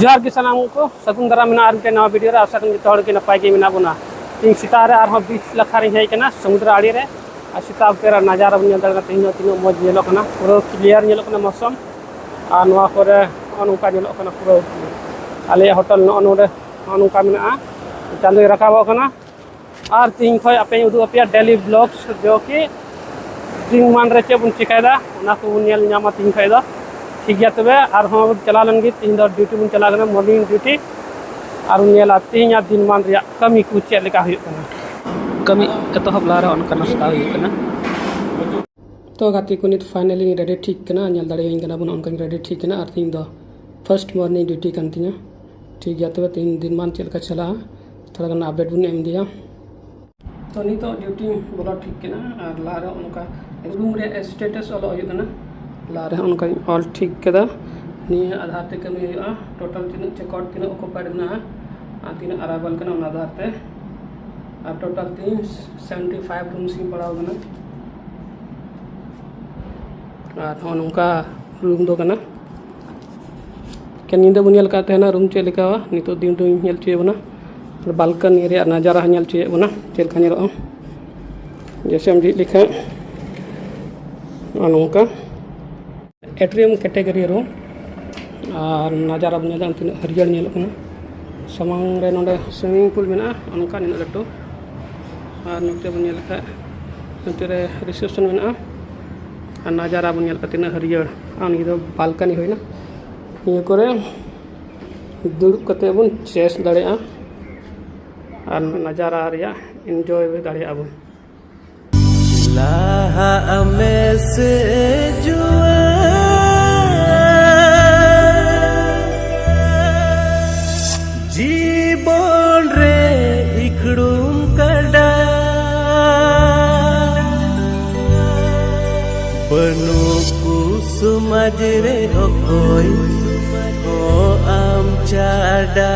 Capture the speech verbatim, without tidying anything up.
ᱡᱚᱦᱟᱨ ᱜᱮ ᱥᱟᱱᱟᱢ ᱠᱚ, ᱥᱟᱹᱜᱩᱱ ᱫᱟᱨᱟᱢ ᱢᱮᱱᱟᱜᱼᱟ ᱟᱨ ᱢᱤᱫᱴᱮᱱ ᱱᱟᱣᱟ ᱵᱷᱤᱰᱤᱭᱳ ᱨᱮ᱾ ᱟᱥᱟ ᱠᱚᱨᱮ ᱡᱚᱛᱚ ᱦᱚᱲ ᱜᱮ ᱱᱟᱯᱟᱭ ᱜᱮ ᱢᱮᱱᱟᱜ ᱵᱚᱱᱟ᱾ ᱛᱮᱦᱮᱧ ᱥᱮᱛᱟᱜ ᱨᱮ ᱟᱨᱦᱚᱸ ᱵᱤᱪ ᱞᱟᱠᱷᱟ ᱨᱤᱧ ᱦᱮᱡ ᱟᱠᱟᱱᱟ, ᱥᱚᱢᱩᱫᱨᱚ ᱟᱲᱮ ᱨᱮ᱾ ᱟᱨ ᱥᱮᱛᱟᱜ ᱵᱮᱲᱟ ᱱᱟᱡᱟᱨᱟ ᱵᱚᱱ ᱧᱮᱞ ᱫᱟᱲᱮᱭᱟᱜ ᱠᱟᱱᱟ, ᱛᱮᱦᱮᱧ ᱫᱚ ᱛᱤᱱᱟᱹᱜ ᱢᱚᱡᱽ ᱧᱮᱞᱚᱜ ᱠᱟᱱᱟ, ᱯᱩᱨᱟᱹ ᱠᱞᱤᱭᱟᱨ ᱧᱮᱞᱚᱜ ᱠᱟᱱᱟ ᱢᱳᱥᱚᱢ᱾ ᱟᱨ ᱱᱚᱣᱟ ᱠᱚᱨᱮ ᱱᱚᱜᱼᱚ ᱱᱚᱝᱠᱟ ᱧᱮᱞᱚᱜ ᱠᱟᱱᱟ ᱯᱩᱨᱟᱹ ᱟᱞᱮᱭᱟᱜ ᱦᱳᱴᱮᱞ ᱱᱚᱜᱼᱚ ᱱᱚᱰᱮ ᱱᱚᱜᱼᱚ ᱱᱚᱝᱠᱟ ᱢᱮᱱᱟᱜᱼᱟ, ᱪᱟᱸᱫᱚᱭ ᱨᱟᱠᱟᱵᱚᱜ ᱠᱟᱱᱟ᱾ ᱟᱨ ᱛᱤᱦᱤᱧ ᱠᱷᱚᱱ ᱟᱯᱮᱧ ᱩᱫᱩᱜ ᱟᱯᱮᱭᱟ ᱰᱮᱞᱤ ᱵᱞᱚᱜᱥ, ᱡᱚ ᱠᱤ ᱫᱤᱱ ᱢᱟᱱ ᱨᱮ ᱪᱮᱫ ᱵᱚᱱ ᱪᱮᱠᱟᱭᱮᱫᱟ, ᱚᱱᱟ ᱠᱚᱵᱚᱱ ᱧᱮᱞ ᱧᱟᱢᱟ ᱛᱤᱦᱤᱧ ᱠᱷᱚᱱ ᱫᱚ᱾ ᱴᱷᱤᱠ ᱜᱮᱭᱟ, ᱛᱚᱵᱮ ᱟᱨᱦᱚᱸ ᱪᱟᱞᱟᱣ ᱞᱮᱱ ᱜᱮ, ᱛᱤᱦᱤᱧ ᱫᱚ ᱰᱤᱭᱩᱴᱤ ᱵᱚᱱ ᱪᱟᱞᱟᱣ ᱠᱟᱱᱟ, ᱢᱚᱨᱱᱤᱝ ᱰᱤᱭᱩᱴᱤ᱾ ᱟᱨ ᱵᱚᱱ ᱧᱮᱞᱟ ᱛᱤᱦᱤᱧᱟᱜ ᱫᱤᱱ ᱢᱟᱱ ᱨᱮᱭᱟᱜ ᱠᱟᱹᱢᱤ ᱠᱚ ᱪᱮᱫ ᱞᱮᱠᱟ ᱦᱩᱭᱩᱜ ᱠᱟᱱᱟ᱾ ᱠᱟᱹᱢᱤ ᱮᱛᱚᱦᱚᱵ ᱞᱟᱦᱟ ᱨᱮ ᱚᱱᱠᱟ ᱱᱟᱥᱛᱟ ᱦᱩᱭᱩᱜ ᱠᱟᱱᱟ᱾ ᱛᱚ ᱜᱟᱛᱮ ᱠᱚ, ᱱᱤᱛ ᱯᱷᱟᱭᱱᱟᱞᱤ ᱤᱧ ᱨᱮᱰᱤ ᱴᱷᱤᱠ ᱠᱟᱱᱟ, ᱧᱮᱞ ᱫᱟᱲᱮᱭᱟᱹᱧ ᱠᱟᱱᱟ ᱵᱚᱱ, ᱚᱱᱠᱟᱧ ᱨᱮᱰᱤ ᱴᱷᱤᱠ ᱠᱟᱱᱟ᱾ ᱟᱨ ᱛᱤᱦᱤᱧ ᱫᱚ ᱯᱷᱟᱨᱥᱴ ᱢᱚᱨᱱᱤᱝ ᱰᱤᱭᱩᱴᱤ ᱠᱟᱱ ᱛᱤᱧᱟ᱾ ᱴᱷᱤᱠ ᱜᱮᱭᱟ, ᱛᱚᱵᱮ ᱛᱤᱦᱤᱧ ᱫᱤᱱ ᱢᱟᱱ ᱪᱮᱫ ᱞᱮᱠᱟ ᱪᱟᱞᱟᱜᱼᱟ, ᱛᱷᱚᱲᱟ ᱜᱟᱱ ᱟᱯᱰᱮᱴ ᱵᱚᱱ ᱮᱢ ᱤᱫᱤᱭᱟ᱾ ᱛᱚ ᱱᱤᱛᱚᱜ ᱰᱤᱭᱩᱴᱤ ᱵᱚᱞᱚ ᱴᱷᱤᱠ ᱠᱟᱱᱟ᱾ ᱟᱨ ᱞᱟᱦᱟ ᱨᱮ ᱚᱱᱠᱟ ᱨᱩᱢ ᱨᱮᱭᱟᱜ ᱥᱴᱮᱴᱟᱥ ᱚᱞᱚᱜ ᱦᱩᱭᱩᱜ ᱠᱟᱱᱟ᱾ ᱞᱟᱦᱟ ᱨᱮ ᱚᱱᱠᱟᱧ ᱚᱞ ᱴᱷᱤᱠ ᱠᱮᱫᱟ᱾ ᱱᱤᱭᱟᱹ ᱟᱫᱷᱟᱨ ᱛᱮ ᱠᱟᱹᱢᱤ ᱦᱩᱭᱩᱜᱼᱟ, ᱴᱳᱴᱟᱞ ᱛᱤᱱᱟᱹᱜ ᱪᱮᱠ ᱟᱣᱩᱴ, ᱛᱤᱱᱟᱹᱜ ᱚᱠᱩᱯᱟᱭᱰ ᱢᱮᱱᱟᱜᱼᱟ ᱟᱨ ᱛᱤᱱᱟᱹᱜ ᱟᱨᱟᱭᱵᱷᱟᱞ ᱠᱟᱱᱟ, ᱚᱱᱟ ᱟᱫᱷᱟᱨ ᱛᱮ᱾ ᱟᱨ ᱴᱳᱴᱟᱞ ᱛᱤᱦᱤᱧ ᱥᱮᱵᱷᱮᱱᱴᱤ ᱯᱷᱟᱭᱤᱵᱷ ᱨᱩᱢᱥ ᱤᱧ ᱯᱟᱲᱟᱣ ᱠᱟᱱᱟ᱾ ᱟᱨ ᱱᱚᱜᱼᱚ ᱱᱚᱝᱠᱟ ᱨᱩᱢ ᱫᱚ ᱠᱟᱱᱟ᱾ ᱮᱱᱠᱷᱟᱱ ᱧᱤᱫᱟᱹ ᱵᱚᱱ ᱧᱮᱞ ᱠᱟᱜ ᱛᱟᱦᱮᱱᱟ ᱨᱩᱢ ᱪᱮᱫ ᱞᱮᱠᱟᱣᱟ, ᱱᱤᱛᱚᱜ ᱫᱤᱱ ᱨᱩᱢ ᱧᱮᱞ ᱦᱚᱪᱚᱭᱮᱫ ᱵᱚᱱᱟ᱾ ᱟᱨ ᱵᱟᱞᱠᱚᱱᱤ ᱨᱮᱭᱟᱜ ᱱᱟᱡᱟᱨᱟ ᱦᱚᱸ ᱧᱮᱞ ᱦᱚᱪᱚᱭᱮᱫ ᱵᱚᱱᱟ ᱪᱮᱫ ᱞᱮᱠᱟ ᱧᱮᱞᱚᱜᱼᱟ᱾ ᱡᱮᱭᱥᱮ ᱮᱢ ᱡᱷᱤᱡ ᱞᱮᱠᱷᱟᱱ ᱱᱚᱜᱼᱚ ᱱᱚᱝᱠᱟ ᱮᱴᱨᱤᱭᱟᱢ ᱠᱮᱴᱮᱜᱚᱨᱤ ᱨᱩᱢ᱾ ᱟᱨ ᱱᱟᱡᱟᱨᱟ ᱵᱚᱱ ᱧᱮᱞ ᱮᱫᱟ ᱛᱤᱱᱟᱹᱜ ᱦᱟᱹᱨᱭᱟᱹᱲ ᱧᱮᱞᱚᱜ ᱠᱟᱱᱟ᱾ ᱥᱟᱢᱟᱝ ᱨᱮ ᱱᱚᱰᱮ ᱥᱩᱭᱢᱤᱝ ᱯᱩᱞ ᱢᱮᱱᱟᱜᱼᱟ, ᱚᱱᱠᱟ ᱱᱤᱱᱟᱹᱜ ᱞᱟᱹᱴᱩ᱾ ᱟᱨ ᱱᱚᱛᱮ ᱵᱚᱱ ᱧᱮᱞ ᱞᱮᱠᱷᱟᱱ ᱱᱚᱛᱮ ᱨᱮ ᱨᱤᱥᱮᱯᱥᱚᱱ ᱢᱮᱱᱟᱜᱼᱟ᱾ ᱟᱨ ᱱᱟᱡᱟᱨᱟ ᱵᱚᱱ ᱧᱮᱞ ᱠᱟᱜ ᱛᱤᱱᱟᱹᱜ ᱦᱟᱹᱨᱭᱟᱹᱲ᱾ ᱟᱨ ᱱᱤᱭᱟᱹ ᱫᱚ ᱵᱟᱞᱠᱟᱱᱤ ᱦᱩᱭᱱᱟ᱾ ᱱᱤᱭᱟᱹ ᱠᱚᱨᱮ ᱫᱩᱲᱩᱵ ᱠᱟᱛᱮ ᱵᱚᱱ ᱪᱮᱥ ᱫᱟᱲᱮᱭᱟᱜᱼᱟ ᱟᱨ ᱱᱟᱡᱟᱨᱟ ᱨᱮᱭᱟᱜ ᱮᱱᱡᱚᱭ ᱫᱟᱲᱮᱭᱟᱜᱼᱟ ᱵᱚᱱ᱾ ᱞᱟᱦᱟᱜ ᱢᱮ ᱥᱮ ᱡᱩᱣᱟᱹᱱ, ᱡᱤᱵᱚᱱ ᱨᱮ ᱤᱠᱷᱲᱩᱢ ᱠᱟᱰᱟ᱾ ᱵᱟᱹᱱᱩᱜ ᱠᱚ ᱥᱚᱢᱟᱡᱽ ᱨᱮ ᱚᱠᱚᱭ ᱦᱚᱸ ᱟᱢ ᱪᱷᱟᱰᱟ᱾